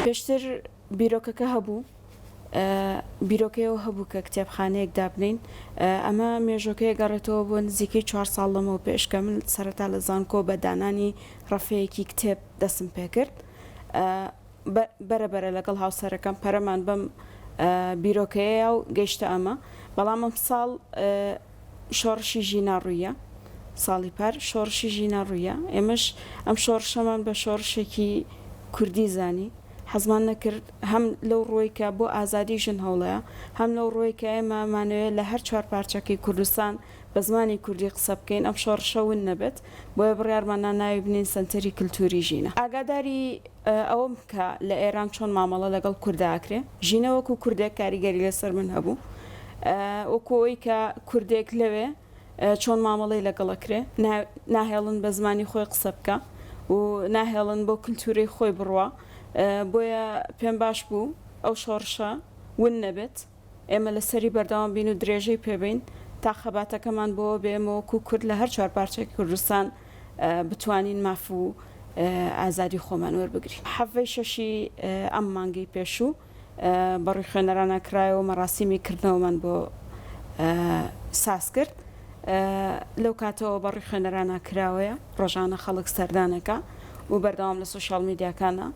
پێشتر بیرۆکەکە هەبوو، بیرۆکەیەوە هەبوو کە کتێبخانەیەک دابنێین، ئەمە مێژووەکەی ئەگەڕێتەوە بۆ نزیکەی چوار ساڵ لەمەو پێش کە من سەرەتا لە زانکۆ بە دانانی ڕەفەیەکی کتێب دەستم پێکرد. بەرە بەرە لەگەڵ هاوسەرەکەم پەرەمان بەم بیرۆکەیەیا و گەیشتە ئەمە، بەڵام ئەمساڵ شۆڕشی ژینا ڕوویە، ساڵی پار شۆڕشی ژینا ڕوویە، ئێمەش ئەم شۆڕشەمان بە شۆڕشێکی کوردی زانی، حەزمان نەکرد هەم لەو ڕووەی کە بۆ ئازادی ژن هەوڵەیە، هەم لەو ڕووەی کە ئێمە مانەوێ لە هەر چوار پارچەکەی کوردستان بە زمانی کوردی قسە بکەین ئەم شۆڕشە ون نەبێت، بۆیە بڕیارمان نا ناوی بنێین سەنتەری کلتوری ژینا. ئاگاداری ئەوەم کە لە ئێران چۆن مامەڵە لەگەڵ کوردا ئەکرێ. ژینا وەکو کوردێک کاریگەری لەسەر من هەبوو. وەکو ئەوەی کە کوردێک لەوێ چۆن مامەڵەی لەگەڵ ئەکرێ. ناهێڵن بە زمانی خۆی قسە بکا و ناهێڵن بۆ کلتورەی خۆی بڕوا. بۆیە پێم باش بوو ئەو شۆڕشە ون نەبێت. ئێمە لەسەری بەردەوام بین و درێژەی پێ بەین تا خەباتەکەمان بۆوە بێ ئێمە وەکوو کورد لە هەر چوارپارچەی کوردستان بتوانین ماف و ئازادی خۆمان وەربگرین. حەڤەی شەشی ئەم مانگەی پێشوو بەڕووی خوێنەرانا کرایەوە مەراسیمی کردنەوەمان بۆ ساز کرد. لەو کاتەوە بەڕووی خوێنەرانا کراوەیە، ڕۆژانە خەڵک سەردانەکا و بەردەوام لە سۆشیال میدیاکانا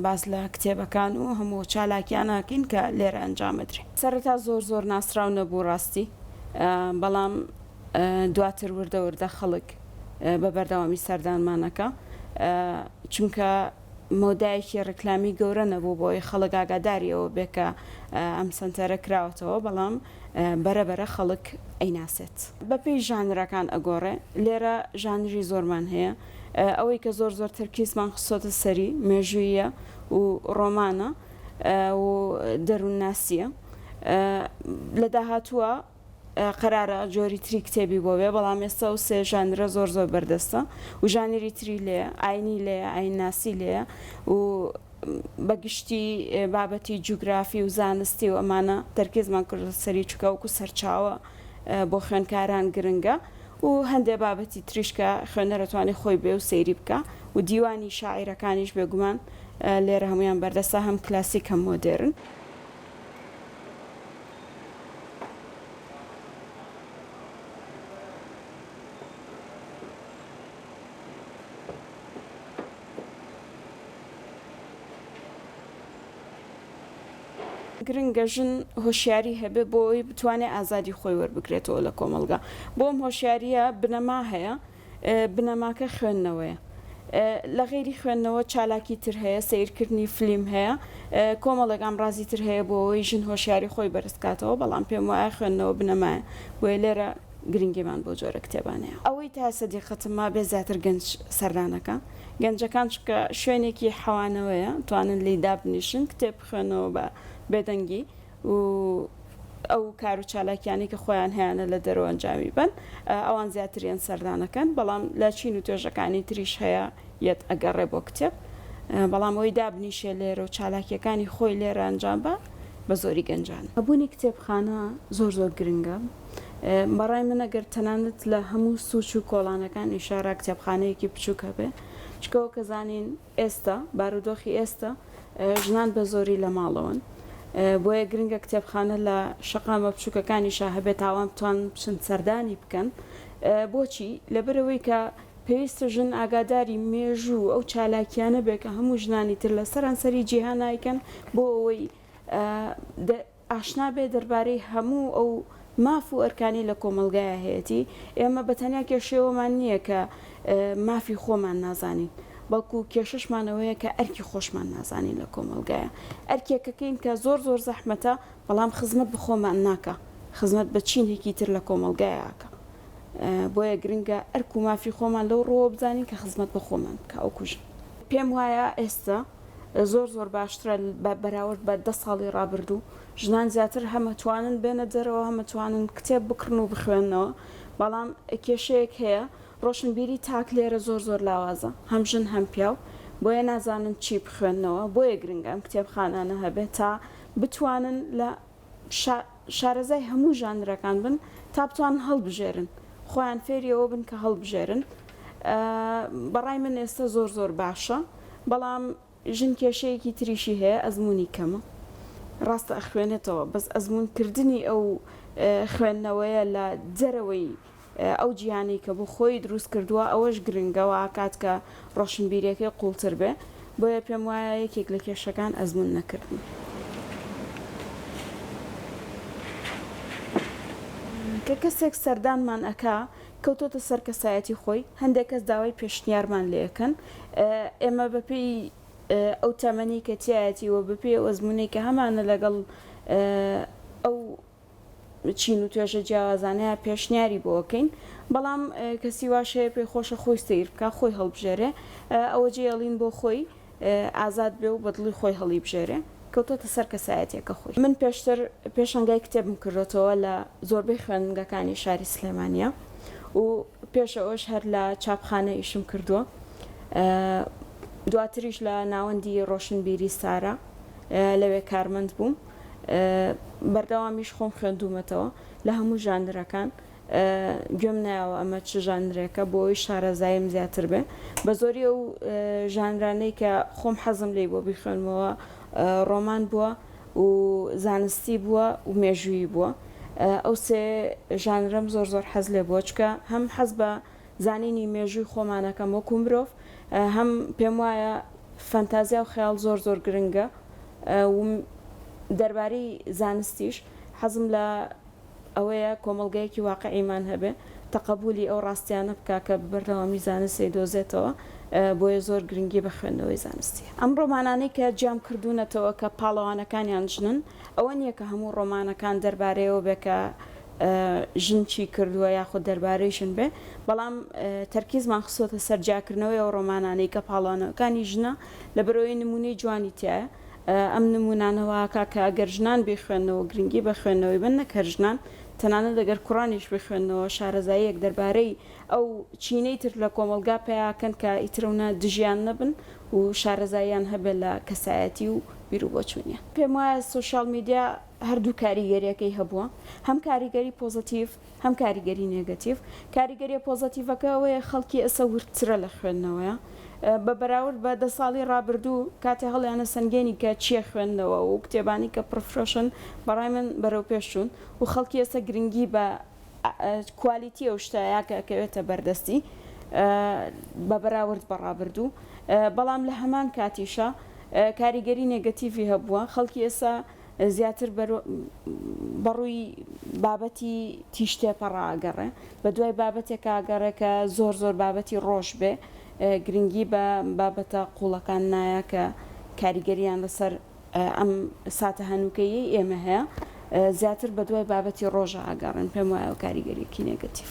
باس لە کتێبەکان و هەموو چالاکیانە ئەکەین کە لێرە ئەنجام ئەدرێ. سەرەتا زۆر زۆر ناسراو نەبوو ڕاستی، بەڵام دواتر وردە وردە خەڵک بە بەردەوامی سەردانمان ئەکا، چونکە مەودایەکی ڕیکلامی گەورە نەبوو بۆ ئەوەی خەڵک ئاگاداری ئەوە بێ کە ئەم سەنتەرە کراوەتەوە، بەڵام بەرە بەرە خەڵک ئەیناسێت. بەپێی ژانرەکان ئەگۆڕێ، لێرە ژانری زۆرمان هەیە، ئەوەی کە زۆر زۆر تەرکیزمان خستۆتە سەری مێژووییە و ڕۆمانە و دەروونناسییە. لە داهاتووە قەرارە جۆری تری کتێبی بۆ بێ، بەڵام ئێستا ئەو سێ ژانرە زۆر زۆر بەردەستە و ژانری تری لێیە، ئاینی لێیە، ئاینناسی لێیە و بە گشتی بابەتی جوگرافی و زانستی و ئەمانە تەرکیزمان کردۆتە سەری چونکە وەکو سەرچاوە بۆ خوێندکاران گرنگە و هەندێ بابەتی تریش کە خوێنەر ئەتوانێ خۆی بێ و سەیری بکا و دیوانی شاعیرەکانیش بێگومان لێرە هەموویان بەردەستە هەم کلاسیک هەم مۆدێرن. گرنگە ژن هۆشیاری هەبێ بۆ ئەوەی بتوانێ ئازادی خۆی وەربگرێتەوە لە کۆمەڵگا. بۆ ئەم هۆشیارییە بنەما هەیە، بنەماکە خوێندنەوەیە. لە غەیری خوێندنەوە چالاکی تر هەیە، سەیرکردنی فلیم هەیە، کۆمەڵێک ئامڕازی تر هەیە بۆ ئەوەی ژن هۆشیاری خۆی بەرز کاتەوە، بەڵام پێم وایە خوێندنەوە بنەمایە، بۆیە لێرە گرنگیمان بەو جۆرە کتێبانەیە. ئەوەی تا ئێستا دیقەتم مابێ زیاتر گەنج سەردانەکا، گەنجەکان چونکە شوێنێکی حەوانەوەیە توانن لێی دابنیشن کتێب بخوێنەوە بە بێدەنگی و ئەو کار و چالاکیانەی کە خۆیان هەیانە لە دەرەوە ئەنجامی بەن ئەوان زیاتر یەن سەردانەکەن بەڵام لە چین و توێژەکانی تریش هەیە یەت ئەگەڕێ بۆ کتێب بەڵام ئەوەی دابنیشێ لێرە و چالاکیەکانی خۆی لێرە ئەنجام بە بە زۆری گەنجان. هەبوونی کتێبخانە زۆر زۆر گرنگە بەڕای من ئەگەر تەنانەت لە هەموو سوچ و کۆڵانەکانی شارا کتێبخانەیەکی بچووک هەبێ چونکە وەک ئەزانین ئێستا بارودۆخی ئێستا ژنان بە زۆری لە ماڵەوەن بۆیە گرنگە کتێبخانە لە شەقامە بچووکەکانیشا هەبێت تاوان بتوان بچن سەردانی بکەن بۆچی لەبەرئەوەی کە پێویستە ژن ئاگاداری مێژوو و ئەو چالاکیانە بێت کە هەموو ژنانی تر لە سەرانسەری جیهان ئایکەن بۆ ئەوەی ئاشنا بێت دەربارەی هەموو ئەو ماف و ئەرکانەی لە کۆمەڵگایا هەیەتی، ئێمە بە تەنیا کێشەی ئەوەمان نییە کە مافی خۆمان نازانین، بەڵکو کێشەشمان ئەوەیە کە ئەرکی خۆشمان نازانین لە کۆمەڵگایا. ئەرکێکەکەین کە زۆر زۆر زەحمەتە، بەڵام خزمەت بە خۆمان ناکا، خزمەت بە چینێکی تر لە کۆمەڵگایا ئەکا. بۆیە گرنگە ئەرک و مافی خۆمان لەو ڕووەوە بزانین کە خزمەت بە خۆمان بکا وەکو ژن. پێم وایە ئێستا زۆر زۆر باشترە بە بەراورد بە دە ساڵی ڕابردوو، ژنان زیاتر هەم ئەتوانن بێنە دەرەوە هەم ئەتوانن کتێب بکڕن و بخوێننەوە، بەڵام کێشەیەک هەیە ڕۆشنبیری تاک لێرە زۆر زۆر لاوازە هەم ژن هەم پیاو، بۆیە نازانن چی بخوێننەوە، بۆیە گرنگە ئەم کتێبخانانە هەبێت تا بتوانن لە شارەزای هەموو ژانرەکان بن تا بتوانن هەڵبژێرن خۆیان فێری ئەوە بن کە هەڵبژێرن بەڕای من ئێستا زۆر زۆر باشە بەڵام. ژن کێشەیەکی تریشی هەیە ئەزموونی کەمە. ڕاستە ئەخوێنێتەوە بەس ئەزموون کردنی ئەو خوێندنەوەیە لە دەرەوەی ئەو جیهانەی کە بۆ خۆی دروست کردووە ئەوەش گرنگە واکات کە ڕۆشنبیریەکەی قوڵتر بێ بۆیە پێم وایە یەکێک لە کێشەکان ئەزموون نەکردنە. کە کەسێک سەردانمان ئەکا کەوتۆتە سەر کەسایەتی خۆی، هەندێک کەس داوای پێشنیارمان لێ ئەکەن ئێمە بەپێی ئەو تەمەنەی کە تیایەتی و بەپێی ئەو ئەزموونەی کە هەمانە لەگەڵ ئەو چین و توێژە جیاوازانەیە پێشنیاری بۆ ئەکەین، بەڵام کەسی واش هەیە پێی خۆشە خۆی سەیر بکا خۆی هەڵبژێرێ ئەوە جێڵین بۆ خۆی ئازاد بێ و بە دڵی خۆی هەڵیبژێرێ کەوتۆتە سەر کەسایەتیەکە خۆی. من پێشتر پێشەنگای کتێبم کردۆتەوە لە زۆربەی خوێندنگەکانی شاری سلێمانیە و پێش ئەوەش هەر لە چاپخانە ئیشم کردووە دواتریش لە ناوەندی ڕۆشنبیری سارا لەوێ کارمەند بووم بەردەوامیش خۆم خوێندوومەتەوە لە هەموو ژانرەکان گوێم نایەوە ئەمە چ ژانرێکە بۆ ئەوەی شارەزاییم زیاتر بێ بە زۆری ئەو ژانرانەی کە خۆم حەزم لێی بووە بیخوێنمەوە ڕۆمان بووە و زانستی بووە و مێژوویی بووە ئەو سێ ژانرەم زۆر زۆر حەز لێ بووە چونکە هەم حەز بە زانینی مێژووی خۆمانەکەم وەکو مرۆڤ هەم پێم وایە فەنتازیا و خەیاڵ زۆر زۆر گرنگە و دەربارەی زانستیش حەزم لە ئەوەیە کۆمەڵگەیەکی واقعیمان هەبێ تەقەبولی ئەو ڕاستیانە بکا کە بە بەردەوامی زانست ئەیدۆزێتەوە بۆیە زۆر گرنگی بە خوێندنەوەی زانستی. ئەم ڕۆمانانەی کە جیام کردوونەتەوە کە پاڵەوانەکانیان ژنن ئەوە نییە کە هەموو ڕۆمانەکان دەربارەی ئەوە بێ کە ژن چی کردووە یاخود دەربارەی ژن بێ بەڵام تەرکیزمان خستۆتە سەر جیاکردنەوەی ئەو ڕۆمانانەی کە پاڵەوانەکانی ژنە لەبەرئەوەی نموونەی جوانی تیایە ئەم نموونانە واکا کە ئەگەر ژنان بیخوێننەوە گرنگی بە خوێندنەوەی بەن نەک هەر ژنان تەنانەت ئەگەر کوڕانیش بیخوێننەوە شارەزاییەک دەربارەی ئەو چینەی تر لە کۆمەڵگا پەیاکەن کە ئیتر ئەونە دژیان نەبن و شارەزاییان هەبێت لە کەسایەتی و بیروبۆچوونیان. پێم وایە سۆشیال میدیا هەردوو کاریگەریەکەی هەبووە هەم کاریگەری پۆزەتیڤ هەم کاریگەری نێگەتیڤ، کاریگەریە پۆزەتیڤەکە ئەوەیە خەڵکی ئێستا وردترە لە خوێندنەوەیا بە بەراورد بە دە ساڵی ڕابردوو کاتێ هەڵیانە سەنگێنی کە چیە خوێندنەوە و کتێبانی کە پڕفرۆشن بەڕای من بەرەو پێش چوون و خەڵکی ئێستا گرنگی بە کوالیتی ئەو شتەیە کە ئەکەوێتە بەردەستی بە بەراورد بە ڕابردوو بەڵام لە هەمان کاتیشا کاریگەری نێگەتیڤی هەبووە خەڵکی ئێستا زیاتر بەڕووی بابەتی تیژتێپەڕا ئەگەڕێ، بەدوای بابەتێکا ئەگەڕێ کە زۆر زۆر بابەتی ڕۆژ بێ، گرنگی بە بابەتە قووڵەکان نایە کە کاریگەرییان لەسەر ئەم ساتە هەنووکەییەی ئێمە هەیە، زیاتر بەدوای بابەتی ڕۆژا ئەگەڕێن، پێم وایە ئەو کاریگەرییەکی نێگەتیڤ.